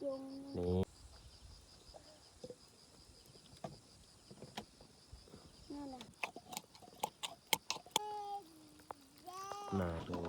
ນີ້ ນັ້ນນະ ມາດູ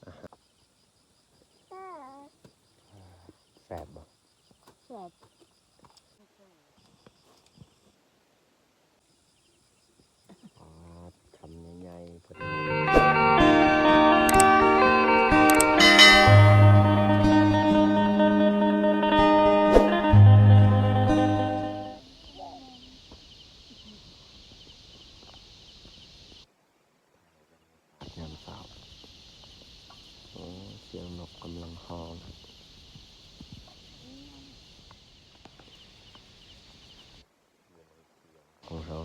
ອາຫານ ແຊບບໍ່? ແຊບ. ປາດ ຄຳໃຫຍ່ໆ ພໍດີ ຍາມເຊົ້າ. ໂອ້ ສຽງນົກກຳລັງຮ້ອງ. ຂອງເຮົາ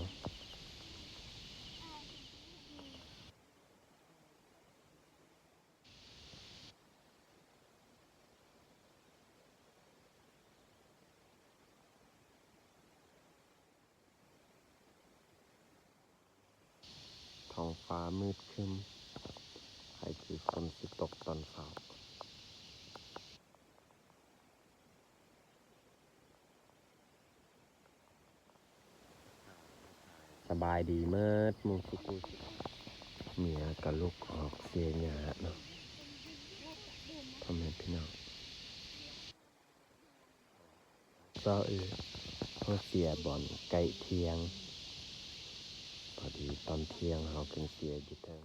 ທ້ອງຟ້າມືດຄຶ້ມ ໃຜຄືຝົນຊິຕົກຕອນເຊົ້າ. ສະບາຍດີເໝິດໝູ່ສຸກູ ເມຍກະລຸກອອກເສຍຫຍ້າເນາະ ພໍ່ແມ່ພີ່ນ້ອງ. ເຈົ້າເອີຍ ເຮົາເສຍບ່ອນໃກ້ທ່ຽງ ພໍດີຕອນທ່ຽງເຮົາຂຶ້ນເສຍຢູ່ເທິງ.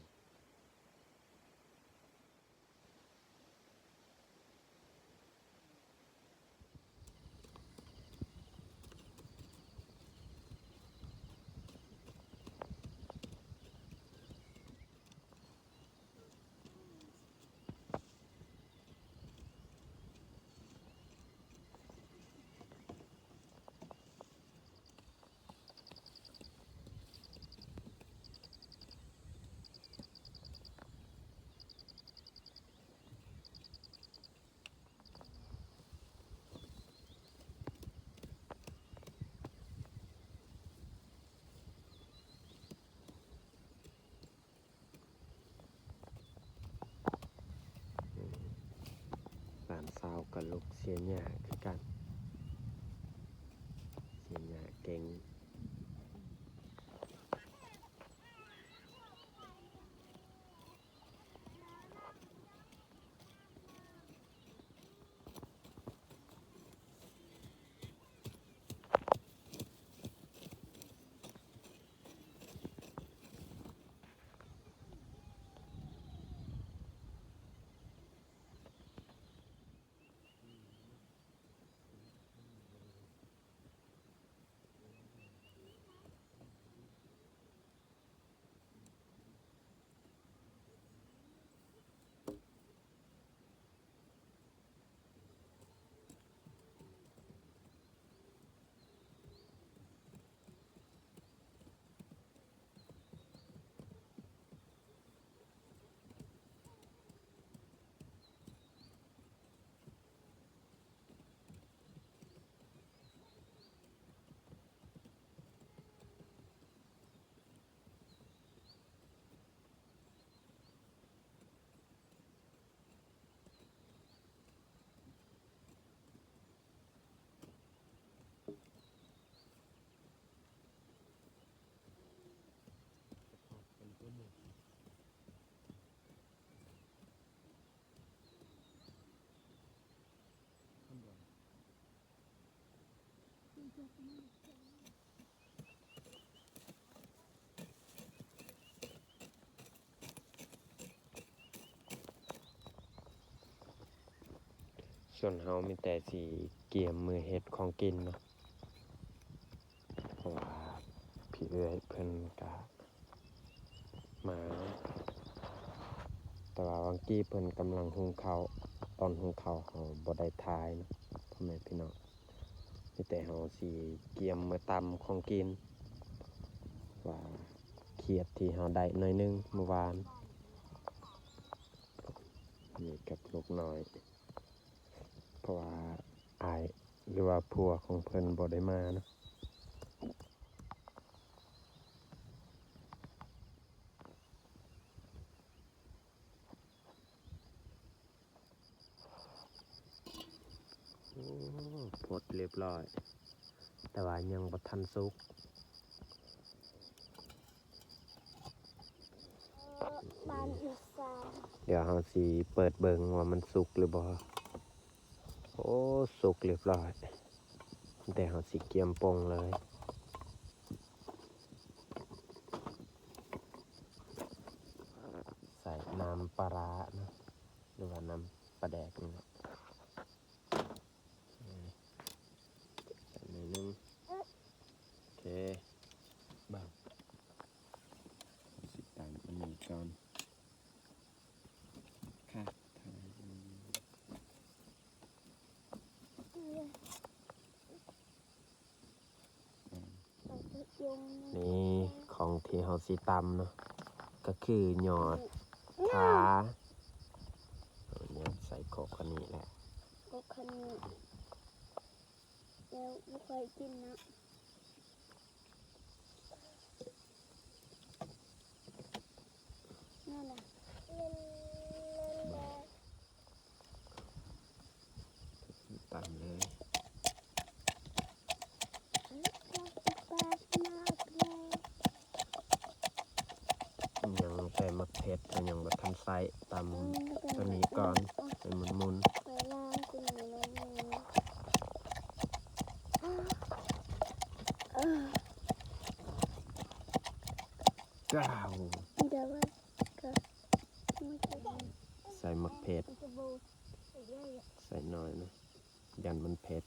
ຫຼານສາວກໍລຸກເສຍຫຍ້າຄືກັນ ເສຍຫຍ້າເກັ່ງ. ສ່ວນເຮົາມີແຕ່ຊິກຽມມືເຮັດຂອງກິນເນາະ ເພາະວ່າພີ່ເອື້ອຍເພິ່ນກະມາ ແຕ່ວ່າຫວ່າງກີ້ເພິ່ນກຳລັງຫຸງເຂົ້າ ຕອນຫຸງເຂົ້າເຮົາບໍ່ໄດ້ຖ່າຍເນາະ ພໍ່ແມ່ພີ່ນ້ອງ. ມີແຕ່ເຮົາຊິກຽມມາຕຳຂອງກິນ ວ່າຂຽດທີ່ເຮົາໄດ້ໜ້ອຍໜຶ່ງມື້ວານ ນີ້ກັບລູກນ້ອຍ ເພາະວ່າອ້າຍ ຫຼືວ່າຜົວຂອງເພິ່ນບໍ່ໄດ້ມາເນາະ. ເ ໂອ້ ພົດລຽບຮ້ອຍ ແຕ່ວ່າຍັງບໍ່ທັນສຸກ. ເອີ ບ້ານອີສານ ດຽວເຮົາຊິເປີດເບິ່ງວ່າມັນສຸກຫຼືບໍ່. ໂອ້ ສຸກລຽບຮ້ອຍ ແຕ່ເຮົາຊິກຽມປົ່ງເລີຍ. ໃສ່ນ້ຳປາຮ້າເນາະ ຫຼືວ່ານ້ຳປາແດກນີ້ແຫຼະ. ໃສ່ໜ້ອຍໜຶ່ງ. ໂອເຄ ບາງ ຊິຕຳອັນນີ້ກ່ອນ. ນີ້ຂອງທີ່ເຮົາຊິຕຳເນາະ ກໍຄືຍອດ ອືມ ຂ່າ ເອົາຍອດໃສ່ຄົກອັນນີ້ແຫຼະ ຄົກອັນນີ້ ແລ້ວບໍ່ຄ່ອຍກິນເນາະ. ນັ້ນນະ ຕຳເລີຍ. ຍັງແຕ່ໝາກເຜັດ ຍັງບໍ່ທັນໃສ່ ຕຳ ເອີ ຕົວນີ້ກ່ອນ ໃຫ້ໝຸ່ນໆ. ກ້າວ ໃສ່ໝາກເຜັດ ໃສ່ໜ້ອຍນະ ຢ້ານມັນເຜັດ.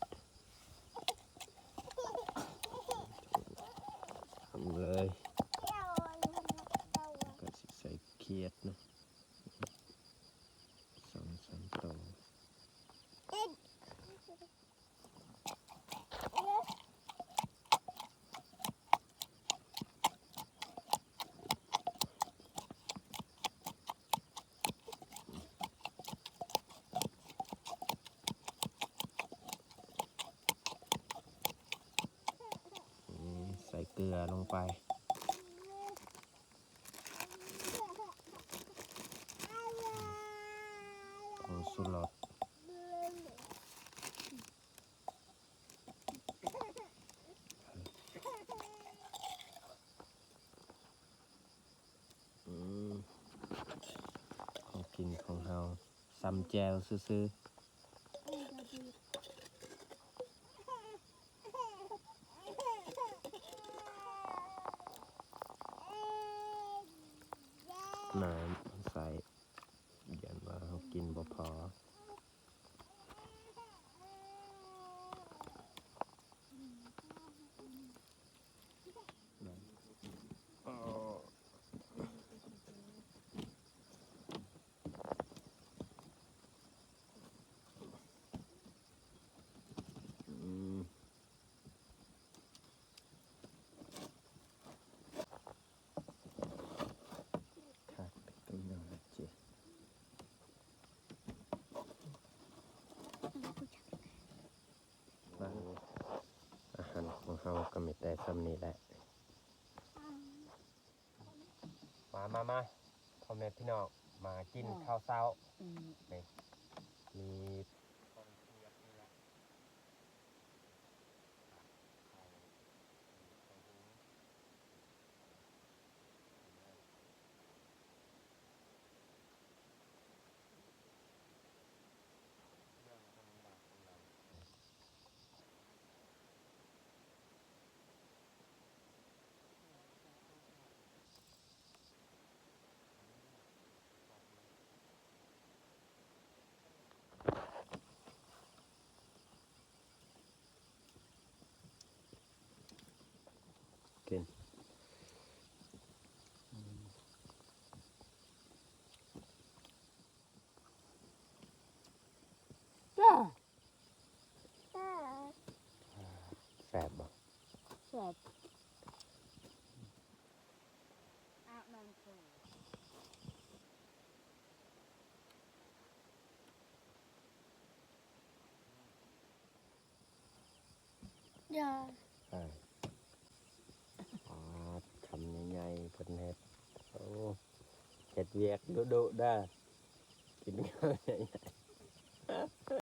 ຕຳເລີຍ ແລ້ວກໍຊິໃສ່ຂຽດເນາະ ສອງສາມໂຕ. ອືມ ໃສ່ເກືອລົງໄປ ຜົງຊູລົດ. ອືມ ຂອງກິນຂອງເຮົາ ຊຳແຈ່ວຊື່ໆ. ນ້ຳໃສ່ ຢ້ານວ່າເຮົາກິນບໍ່ພໍ. ຄັກເປັນຕົວໜຶ່ງເຈ. ອາຫານຂອງເຮົາກໍມີແຕ່ສ່ຳນີ້ແຫຼະ. ມາ ມາ ມາ ພໍ່ແມ່ພີ່ນ້ອງ ມາກິນ ອືມ ເຂົ້າເຊົ້າ. ອືມ ນີ້ ມີ ກິນ. ແຊບບໍ່? ແຊບ. ຢ່າ ເອີ ປາດ ຄຳໃຫຍ່ໆ ເພິ່ນເຮັດ. ໂອ້ ເຮັດວຽກດຸໆ ເດີ ກິນຄຳໃຫຍ່ໆ.